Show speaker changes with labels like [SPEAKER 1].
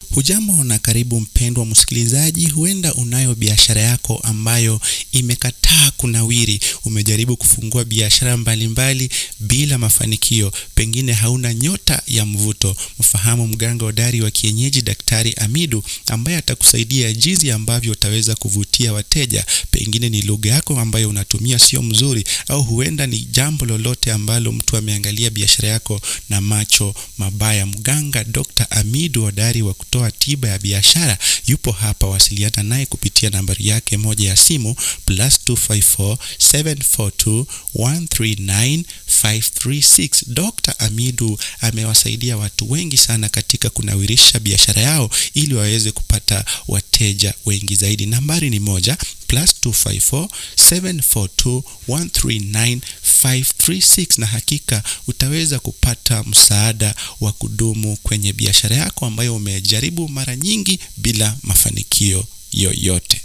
[SPEAKER 1] Hujambo na karibu mpendwa msikilizaji. Huenda unayo biashara yako ambayo imekataa kunawiri. Umejaribu kufungua biashara mbalimbali bila mafanikio, pengine hauna nyota ya mvuto. Mfahamu mganga hodari wa kienyeji Daktari Amidu ambaye atakusaidia jinsi ambavyo utaweza kuvutia wateja. Pengine ni lugha yako ambayo unatumia sio mzuri, au huenda ni jambo lolote ambalo mtu ameangalia biashara yako na macho mabaya. Mganga Dr. Amidu hodari wa kutoa tiba ya biashara yupo hapa. Wasiliana naye kupitia nambari yake moja ya simu +254 742 139 536. Dr. Amidu amewasaidia watu wengi sana katika kunawirisha biashara yao ili waweze kupata wateja wengi zaidi. Nambari ni moja +254 742 139 536, na hakika utaweza kupata msaada wa kudumu kwenye biashara yako ambayo umejaribu mara nyingi bila mafanikio yoyote.